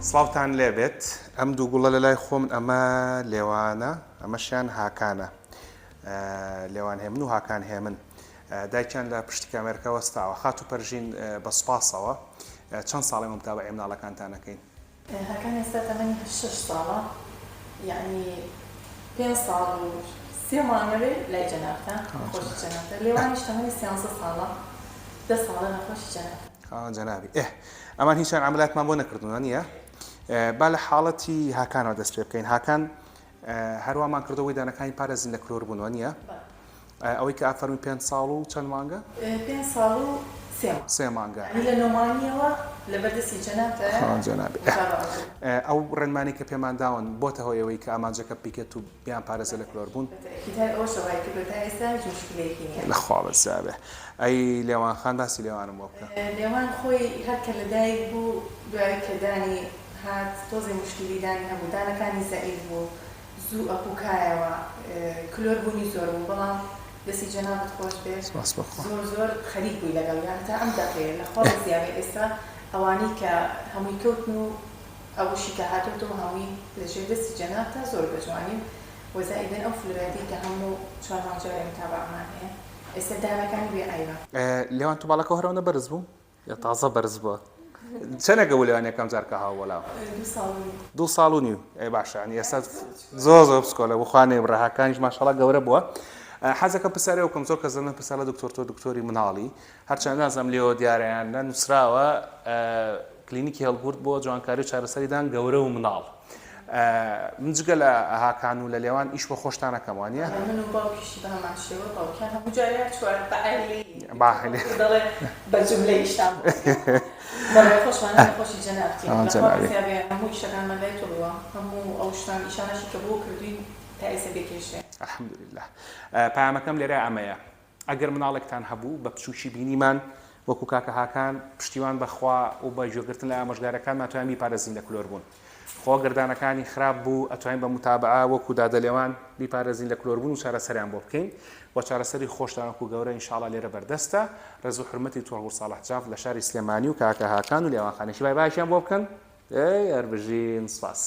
سڵاوتان لێبێت ئەم دوو گوڵە لەلای خۆمن ئەمە لێوانە ئەمەشیان هاکانە لێوان هێمن و هاکان هێمن دایکیان لە پشتی کامێرەکە وەستاوە خاتوو پەرژین بە سوپاسەوە چەند ساڵی متابعەی مناڵەکانتان ئەکەین؟ هاکان ئێستا تەمەنی شەش ساڵە یەعنی پێنج ساڵ و سێ مانگە بێ لای جەنابتە نەخۆشی جەنابتە لێوانیش تەمەنی سیانزە ساڵە دە ساڵە نەخۆشی جەنابتە. جەنابی ئێ ئەمان هیچیان عەمەلاتمان بۆ نەکردوون وانییە؟ با لە حاڵەتی هاکانەوە دەست پێ بکەین هاکان هەروامان کردەوە بۆی دانەکانی پارێزین لە کلۆر بوون وانییە؟ ئەوەی کە ئەفەرمی پێنج ساڵ و چەند مانگە؟ پێنج ساڵ و سێ مانگ. سێ مانگە. یانی لە نۆ مانگیەوە لەبەر دەستی جەنابتایە خاوەن جەنابی. متابەعە بوو. ئەو ڕێنمانەی کە پێمان داون بۆتە هۆی ئەوەی کە ئامانجەکە بپیکێت و بیان پارێزێت لە کلۆر بوون؟ بە تەئکید هەر ئەوەشە وای کردوە تا ئێستا هیچ موشکیلەیەکی نیە. لە خوا بەزیابێ. ئەی لێوان خان باسی لێوانم بۆ بکە. لێوان خۆی هەر کە لە دایک بوو دوای کە دانی هات تۆزێ موشکیلی دانی هەبوو دانەکانی زەعیف بوو زوو ئەپوکایەوە کلۆر بوونی زۆر بوو بەڵام دەستی جەنابت خۆش بێ سپاس بۆ خوا. زۆر زۆر خەریک بووی لەگەڵیا هەتا ئەم دەقەیە لە خوا بەزیابێ ئێستا ئەوانەی کە هەمووی کەوتن و ئەوەشی کە هاتۆتەوە هەمووی لە ژێر دەستی جەنابتا زۆر بە جوانی و زائیدەن ئەو فلۆرایدەی کە هەموو چوار مانگ جارێ متابەعەمان هەیە ئێستا دانەکانی بێ عەیبە. لێوان تۆ باڵەکەو هەرئەوەندە بەرز بوو؟ یا تازە بەرز بووە چەنێکە بوو لەوان یەکەم جار کە هاو بۆلاوە دوو ساڵ و نیو. دوو ساڵ و نیو ئێ باشە یانی ئێستا زۆر زۆر بچکۆلە بوو خوا نەیبڕێ هاکانیش ماشاڵا گەورە بووە حەزەکەم پرسیارێ بکەم زۆر کەس دەڵێن پرسیار لە دکتۆر تۆ دکتۆری مناڵی هەرچەند نازانم لێوە دیارە یان نە نووسراوە کلینیکی هەڵگورد بۆ جوانکاری و چارەسەری دان گەورە و مناڵ من جگە لە هاکان و لە لێوان ئیش بۆ خۆشتان ئەکەم وانیە؟ بەڵێ من و باوکیشی بە هەمان شێوە باوکیان هەموو جارێ چوار بە عایلەیی بە عایلەیی دەڵێ بە جوملە ئیشتان بۆ ئەکەم بەڵێ خۆشمان نەخۆشی جەنابتین ئا لە خوا جەنابی. بەزیا بێ هەموو ئیشەکانمان لای تۆ بووە هەموو ئەو شتان ئیشانەشی کە بۆ کردووین تا ئێستا بێ کێشەیە. الحمدللە پەیامەکەم لێرە ئەمەیە ئەگەر مناڵێکتان هەبوو بە بچوکی بینیمان وەکو کاکە هاکان پشتیوان بە خوا و بە گوێگرتن لە ئامۆژگاریەکانمان توانین بیپارێزین لە کلۆر بوون خۆ گەر دانەکانی خراپ بوو ئەتوانین بە متابعە وەکو دادە لێوان بیپارێزین لە کلۆر بوون و چارەسەریان بۆ بکەین و چارەسەری خۆشتان وەکو گەورە ان شاءاللە لێرە بەردەستە ڕێز و حورمەتی تۆڕ ساڵح جاف لە شاری سلێمانی و کاکە هاکان و لێوان خانێکی بای بایکیان بۆ بکەن ئەی هەر بژین سپاس.